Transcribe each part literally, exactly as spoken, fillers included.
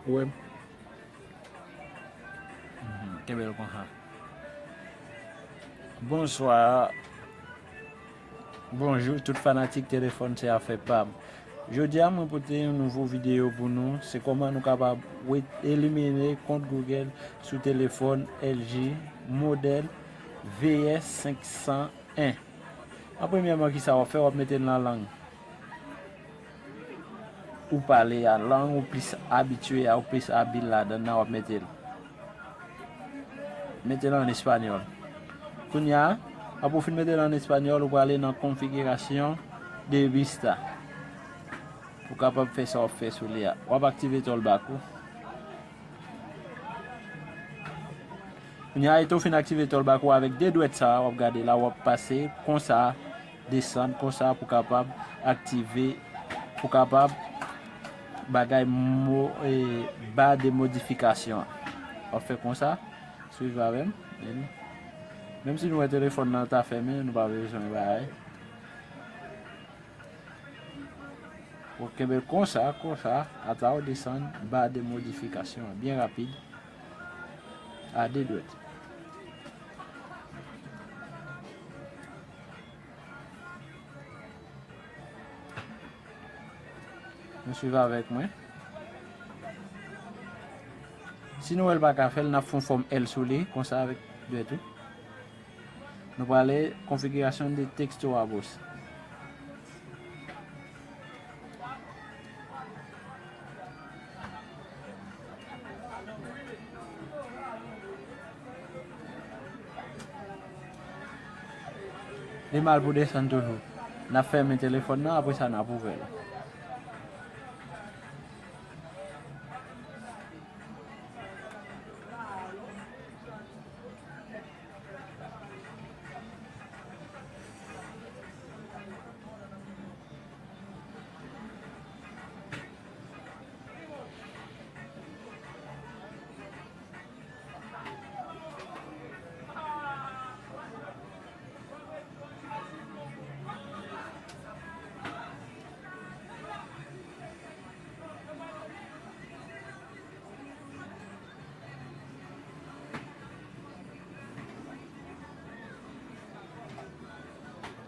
Ou wè m? Mhm, kenbe l konsa. Bonswa. Bonjou tout fanatik telefòn, se afè pa m. Jodi a, mwen pote yon nouvo videyo pou nou. Se kòman nou kapab wet-, elimine kont Google sou telefòn L G modèl V S senk san en. An premyèman, kisa w ap fè? W ap mete l nan lang ou pale a, lang ou plis abitye a, ou plis abil ladan nan, w ap mete l. Mete l an espanyòl. Kounye a, apre w fin mete l an espanyòl, ou prale nan configuración de vista. Pou w kapab fè sa w ap fè sou li a. W ap aktive talkback ou. Kounye a, etan w fin aktive talkback ou avèk de dwèt sa a, w ap gade la, w ap pase konsa, desann konsa pou kapab aktive, pou kapab bagay mo-, e, ba de modifikasyon an. W ap fè konsa, swiv avè m. Menm si nou wè telefòn nan ta fèmen, nou pa bezwen bagay. Ou kenbe l konsa, konsa, ata w desann ba de modifikasyon an byen rapid. A de dwèt. Nou swiv avèk mwen. Si nou wè l pa ka fè l, n ap fè yon fòm L sou li, konsa avèk dwèt ou. Nou prale configuración de texto a voz. Li mal pou desann toujou. N ap fèmen telefòn nan, apre sa n ap ouvè l.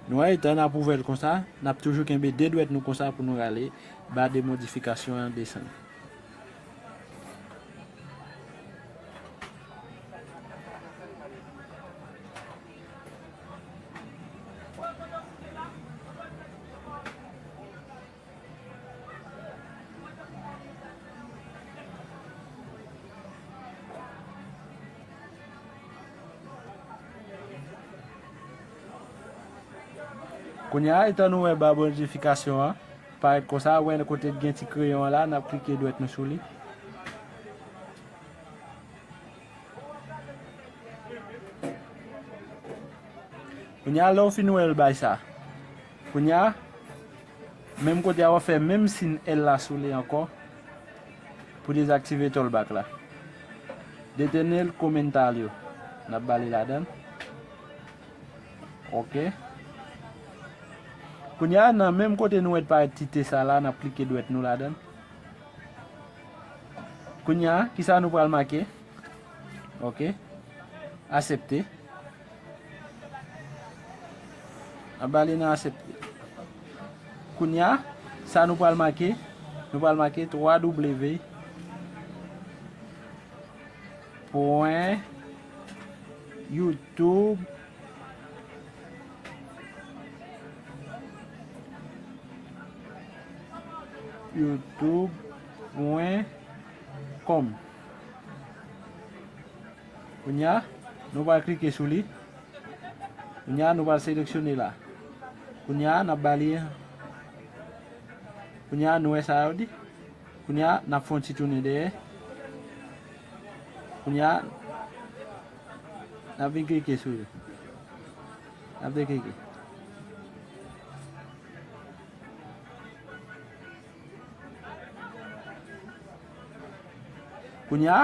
Nou wè, etan n ap ouvè l konsa, n ap toujou kenbe de dwèt nou konsa pou nou rale ba de modifikasyon an desann. Kounye a, etan nou wè ba modifikasyon an parèt konsa, wè kote gen ti kreyon an la, n ap klike dwèt nou sou li. Kounye a, lè w fin wè l bay sa. Kounye a, menm kote a, w ap fè menm siy L la sou li ankò pou dezaktive talkback la. Detener comentario. N ap ba li ladan l. Ok. Kounye a, nan menm kote nou wè parèt ti T sa la, n ap klike dwèt nou ladan l. Kounye a, kisa nou pral make? Ok. Aksepte. N ap ba li nan aksepte. Kounye a, sa nou pral make, nou pral make twa W pwen YouTube, YouTube pwen com. Kounye a, nou pral klike sou li. Kounye a, nou pral seleksyone la. Kounye a, n ap ba li. Kounye a, nou wè sa yo di. Kounye a, n ap fè yon ti tounen dèyè. Kounye a, n ap vin klike sou li. N ap vin klike. Kounye a,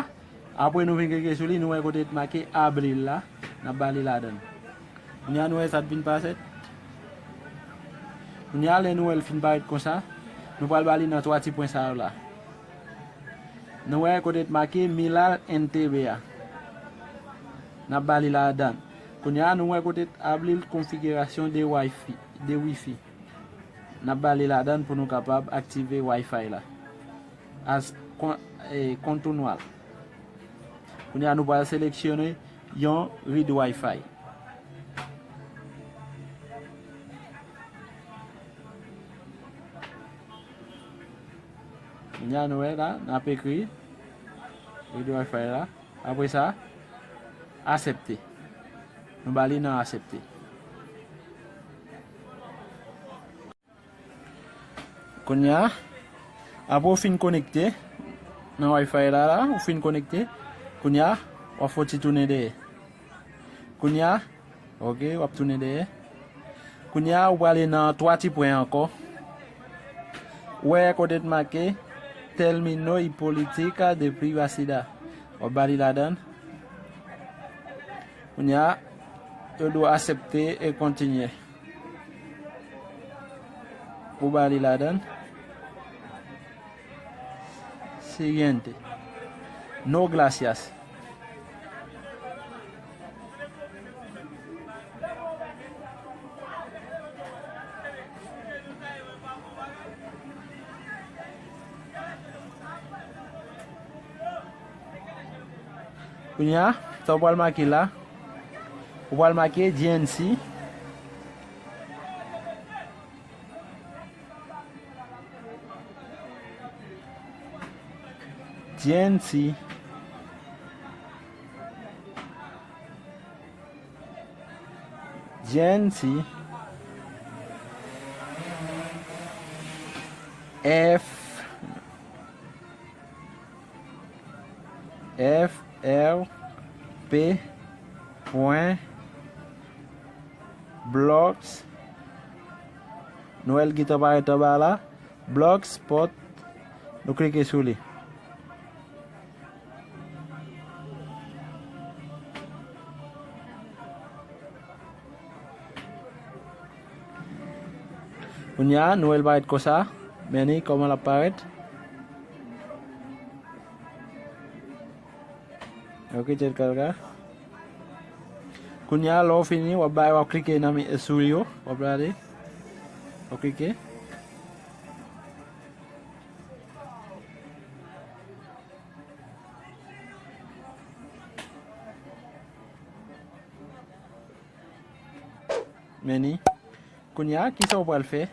apre nou vin klike sou li, nou wè kote t make abrir la, n ap ba li ladan l. Kounye a, nou wè sa t vin parèt. Kounye a, lè nou wè l fin parèt konsa, nou pral ba li nan twa ti pwen sa yo la. Nou wè kote t make Milal N T B a. N ap ba li ladan. Kounye a, nou wè kote t abli l konfigirasyon de Wi-Fi, de Wi-Fi. N ap ba li ladan pou nou kapab aktive Wi-Fi la. As kon, e, kontounwal. Kounye a, nou pral seleksyone yon read Wi-Fi. Kounye a nou wè la, n ap ekri read Wi-Fi la. Apre sa, aksepte. Nou ba li nan aksepte. Kounye a, apre w fin konekte nan Wi-Fi la, la, ou fin konekte, kounye a, w ap fè w ti tounen dèyè. Kounye a, oke, w ap tounen dèyè. Kounye a, ou prale nan twa ti pwen ankò. Ou wè kote t make Termino y política de privacidad. W ap ba li ladan. Kounye a, yo di w aksepte e kontinye. Ou ba li ladan. Siguiente. No gracias. Kounye a, sa w pral make la, ou pral make G N C. G N C. G N C. F. F R P pwen blocks. Nou wè l gentan parèt anba la. Blogspot. Nou klike sou li. Kounye a, nou wè l parèt konsa. Men ni kòman l ap parèt. Ok, tchèl kalka. Kounye a, lè w fini, w ap bay, w ap klike nan mi, sou yo. W ap gade. W ap klike. Men ni. Kounye a, kisa w pral fè?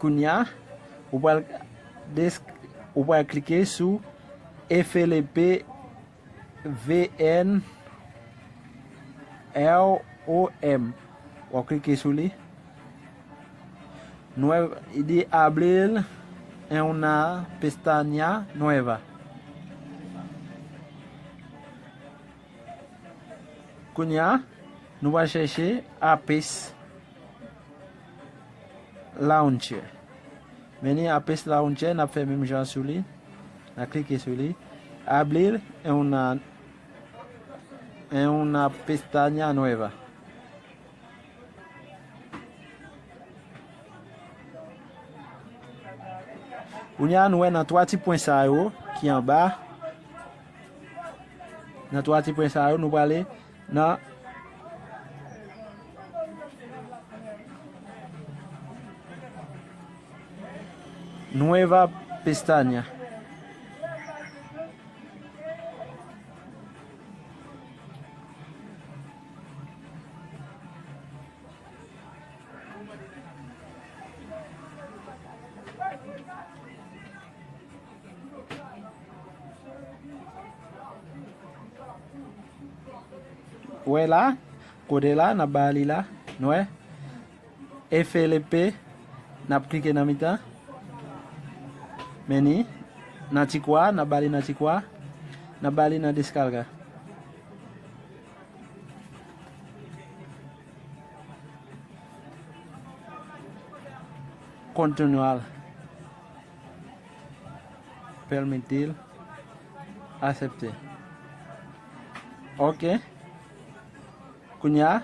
Kounye a, ou pral desk-, ou pral klike sou F L P V N R O M. W ap klike sou li. Nou wè, li di abrir en una pestaña nueva. Kounye a, nou pral chèche Apex Launcher. Men ni Apex Launcher, n ap fè menm jan sou li. N a klike sou li. Abrir en una, en una pestaña nueva. Kounye a, nou wè nan twa ti pwen sa yo ki anba. Nan twa ti pwen sa yo, nou prale nan Nueva pestaña. Ou wè la, kote la, n ap ba li la, nou wè. F L P, n ap klike nan mitan. Men ni, nan ti kwa, n ap ba li nan ti kwa, n ap ba li nan descarga. Continuar. Permitir. Aksepte. Ok. Kounye a,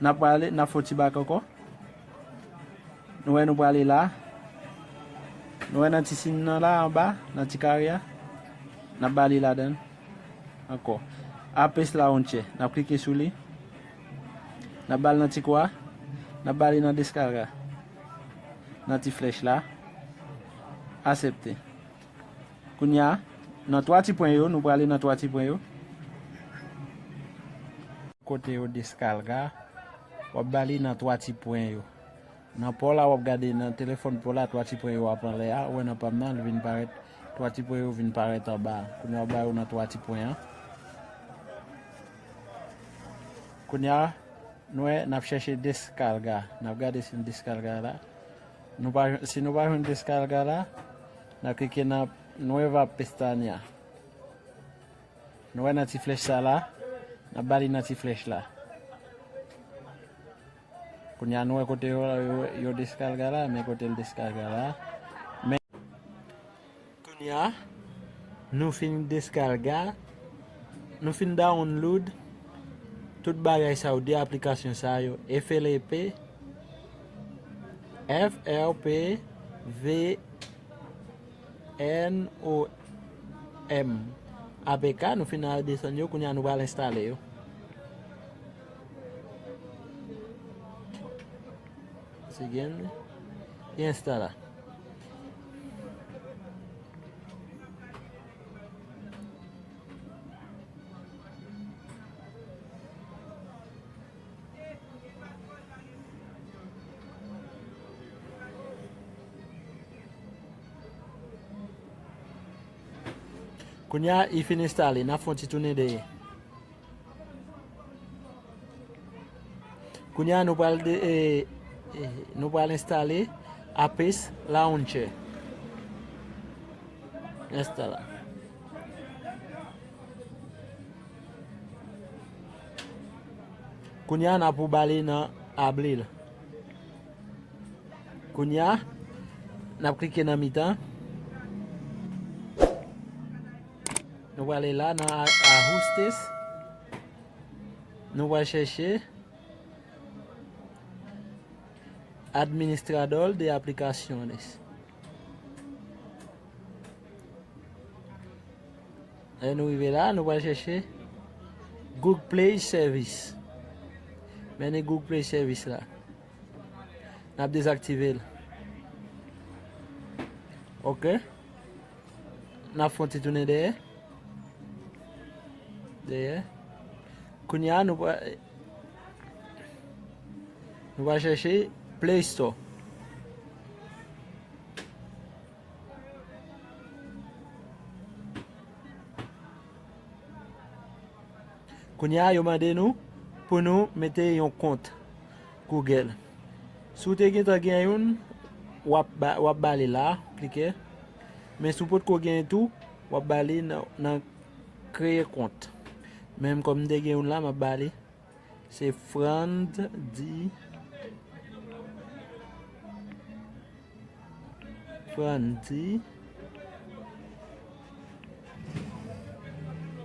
n ap prale, n ap fè yon ti bak ankò. Nou wè nou prale la. Nou wè nan ti siy nan la anba, nan ti kare a, n ap ba li ladan l ankò. Apis Launcher, n ap klike sou li. N ap ba l nan ti kwa, n ap ba li nan deskarga. Nan ti flèch la, aksepte. Kounye a, nan twa ti pwen yo, nou prale nan twa ti pwen yo. Kote yo deskarga, w ap ba li nan twa ti pwen yo. Nan pa w la, w ap gade nan telefòn pa w la, twa ti pwen yo ap anlè a. Ou wè nan pa m nan, li vin parèt, twa ti pwen yo vin parèt anba a. Kounye a, w ap ba yo nan twa ti pwen an. Kounye a, nou wè, n ap chèche deskarga. N ap gade si n deskarga la. Nou pa, si nou pa jwenn deskarga la, n ap klike nan Nueva Pestaña. Nou wè nan ti flèch sa la, n ap ba li nan ti flèch la. Kounye a nou wè kote yo, yo, yo deskarga la, men kote l deskarga la. Men kounye a, nou fin deskarga, nou fin download tout bagay sa yo, de aplikasyon sa yo, F L P, F L P, V N O M A P K, nou fin al desann yo, kounye a nou pral enstale yo. Se gen, li enstale. Kounye a, li fin enstale, n ap fè yon ti tounen dèyè. Kounye a, nou pral de, e, e, nou pral enstale Apis Launcher. Enstale. Kounye a, n ap pou bale nan abri l. Kounye a, n ap klike nan mitan. Nou prale la nan a-, ajustes. Nou pral chèche Administrador de Aplicaciones. Lè nou rive la, nou pral chèche Google Play Service. Men ni Google Play Service la. N ap dezaktive l. Ok. N ap fè yon ti tounen dèyè. Dèyè. Kounye a, nou pral, nou pral chèche Play Store. Kounye a, yo mande nou pou nou mete yon kont Google. Si w te gentan gen youn, w ap ba, w ap ba li la, klike. Men si w potko gen tou, w ap ba li nan, nan kreye kont. Men m kòm m te gen youn la, m ap ba li. Se Frandy, Frandy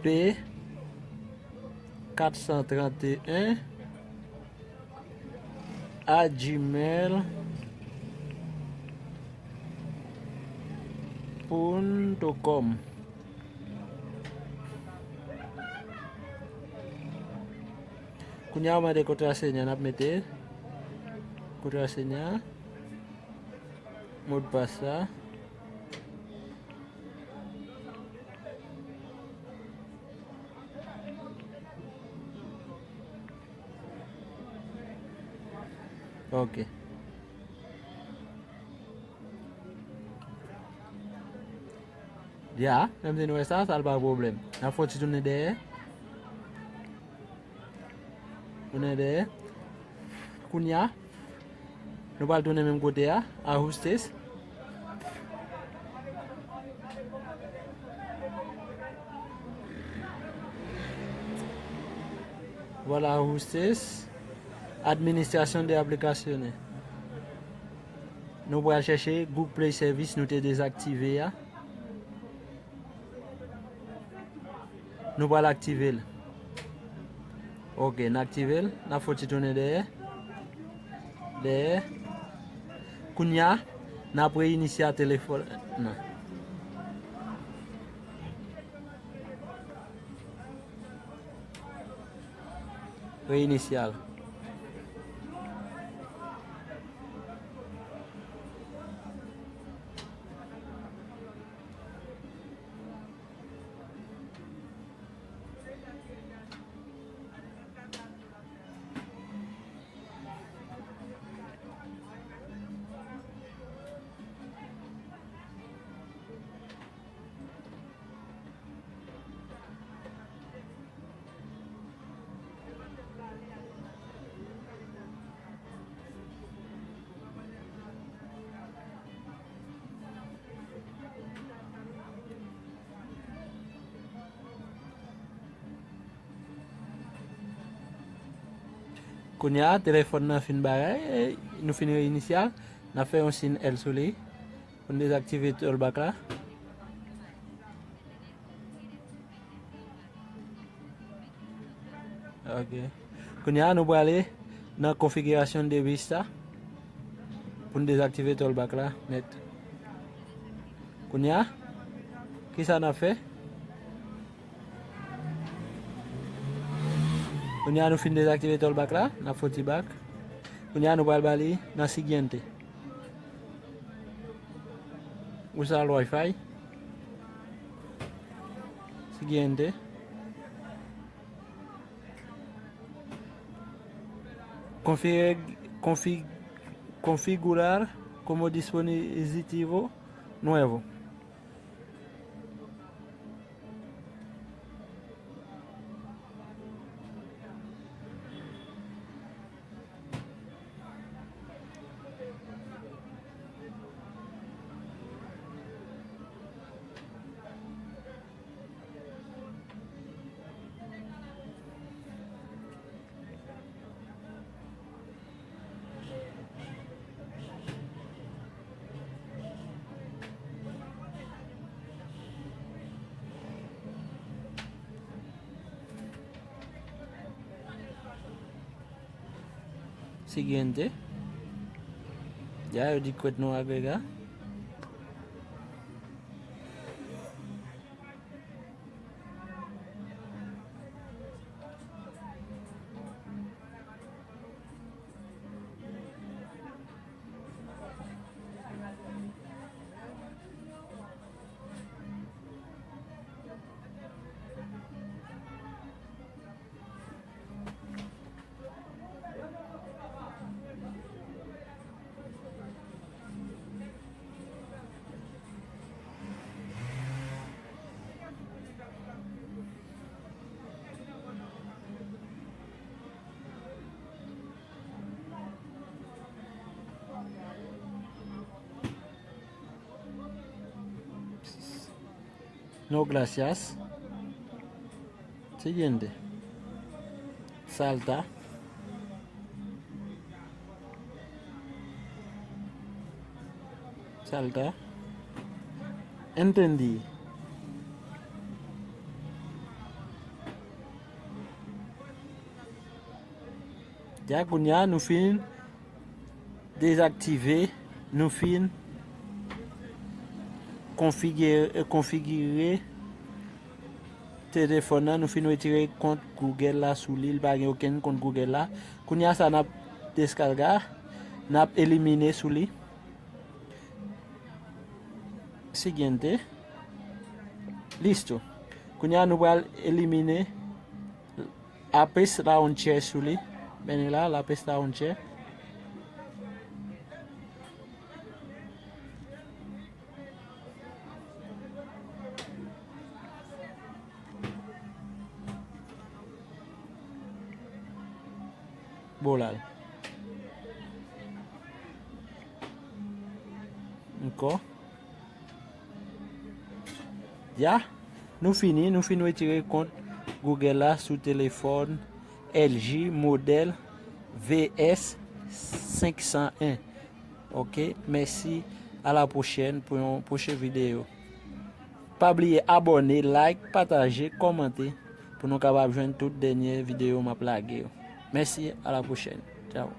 P kat san trant e en a gmail punto com. Kounye a, yo mande kontrasenya, n ap mete kontrasenya, modpas la. Ok. Ya, menm si nou wè sa, sa l pa pwoblèm. N ap fè yon ti tounen dèyè. Tounen dèyè. Kounye a, nou pral tounen menm kote a, ajustes. Vwala, ajustes. Administración de aplicaciones. Nou pral chèche Google Play Service nou te dezaktive a. Nou pral aktive l. Ok, n aktive l. N ap fè yon ti tounen dèyè. Dèyè. Kounye a, N ap reyinisiya telefòn nan. Reyinisiya l. Kounye a, telefòn nan fin bagay, e, nou fin reyinisiya l, n ap fè yon siy L sou li pou n dezaktive tollback la. Ok. Kounye a, nou prale nan konfigirasyon de vista pou n dezaktive tollback la nèt. Kounye a, kisa n ap fè? Kounye a, nou fin dezaktive tollback la, n ap fouti back. Kounye a, nou pral ba li nan siguiente. Usar Wi-Fi. Siguiente. Config-, config-, configurar como dispositivo nuevo. Siguiente. Ya, yo di que no agrega. No, gracias. Siguiente. Salta. Salta. Entendí. Ya kounye a, nou fin dezaktive, nou fin konfigire, konfigire telefòn nan, nou fin retire kont Google la sou li, li pa gen okenn kont Google la. Kounye a sa n ap deskarga, n ap elimine sou li. Siguiente. Listo. Kounye a nou pral elimine Apis Launcher sou li. Men la, Lapis Launcher. Bolal. Ankò. Ya, nou fini, nou fin retire kont Google la sou telefòn L G modèl V S senk san en. Ok, mèsi, a la pwochèn pou yon pwochen videyo. Pa bliye abòne, like, pataje, kòmante pou nou kapab jwenn tout dènye videyo m ap lage yo. Mèsi, a la pwochèn. Tchao.